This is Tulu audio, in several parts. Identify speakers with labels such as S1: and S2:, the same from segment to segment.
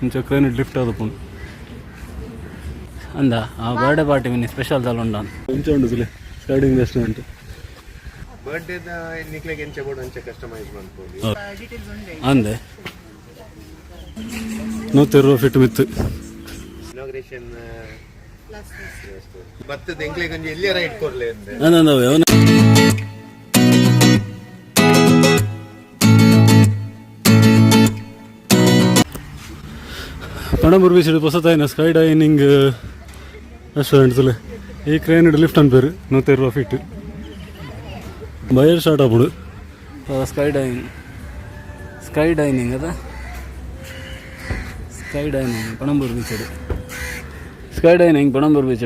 S1: ಇಂಚ ಕ್ರೇನ್ ಲಿಫ್ಟ್ ಆದಪುಂಡು. ಅಂದ ಆ ಬರ್ಡೇ ಪಾರ್ಟಿ ಮಿನಿ ಸ್ಪೆಷಲ್ ದಾಲ ಉಂಡ. ಇಂಚ ಉಂಡು ತುಲೆ ಸ್ಕೈಡಿಂಗ್ ರೆಸ್ಟೋರೆಂಟ್.
S2: ಬರ್ಡೇದ ನಿಕ್ಲೆಗ್ ಎಂಚ ಬೋಡು ಅಂಚ ಕಸ್ಟಮೈಸ್ ಮನ್ಪೊಲಿ.
S3: ಡೀಟೇಲ್ಸ್ ಉಂಡೆ.
S1: ಅಂದೆ, 120 ಫೀಟ್ ಮಿತ್ತು.
S2: ಇನಾಗ್ರೇಷನ್ ಬತ್ತದ ಎಂಕ್ಲೆಗ್ ಒಂಜಿ ಎಲ್ಲಿಯ ರೈಡ್ ಕೊರ್ಲೆ ಅಂದೆ.
S1: ಅಂದ ಅವನ. ಪಣಂಬೂರು ಬೀಚ್ ಹೊಸತಾಯಿನ ಸ್ಕೈ ಡೈನಿಂಗ್ ರೆಸ್ಟೋರೆಂಟ್ ತುಲೆ. ಈ ಕ್ರೇನ್ ಲಿಫ್ಟ್ ಅನ್ಪೇರು. 120 ಫೀಟ್ ಬಯರ್ ಸ್ಟಾರ್ಟ್ ಆಪುಡು. ಸ್ಕೈ ಡೈನಿಂಗ್, ಸ್ಕೈ ಡೈನಿಂಗ್ ಅದ. Sky dining Panambur beach, sky dining Panambur beach.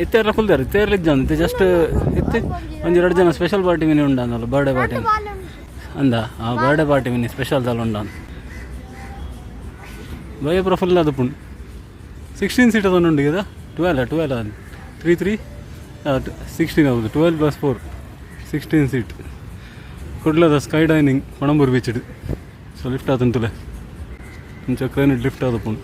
S1: ಇತ್ತೆಲ್ಲ ಕುಲ್ದಾರೆ. ಇತ್ತೇರ್ಲ ಇಜ್ಜಾಂದು. ಇತ್ತೆ ಜಸ್ಟ್ ಇತ್ತೆ ಒಂಜಿ ರಡ್ಡ್ ಜನ ಸ್ಪೆಷಲ್ ಪಾರ್ಟಿ ಮಿನಿ ಉಂಡಾಂದಲ್ಲ, ಬರ್ಡೇ ಪಾರ್ಟಿ. ಅಂದ ಆ ಬರ್ಡೇ ಪಾರ್ಟಿ ಮಿನಿ ಸ್ಪೆಷಲ್ ದಾಲ ಉಂಡಾಂದು. ಬಯ್ಯ ಪೂರ ಫುಲ್ ಆದುಪ್ಪುಂಡು. 16 ಸೀಟ್ ಅದನ್ನು ಉಂಡು కదా. 12, 12 ಅದು ತ್ರೀ ತ್ರೀ 16 ಹೌದು. 12 ಪ್ಲಸ್ 4, 16 ಸೀಟ್. ಕುಡ್ಲದ ಸ್ಕೈ ಡೈನಿಂಗ್ ಪಣಂಬೂರು ಬೀಚ್. ಸೊ ಲಿಫ್ಟ್ ಆತಂತುಲೆ. ಇಂಚ ಕ್ರೇನ್ ಲಿಫ್ಟ್ ಆದಪುಂಡು.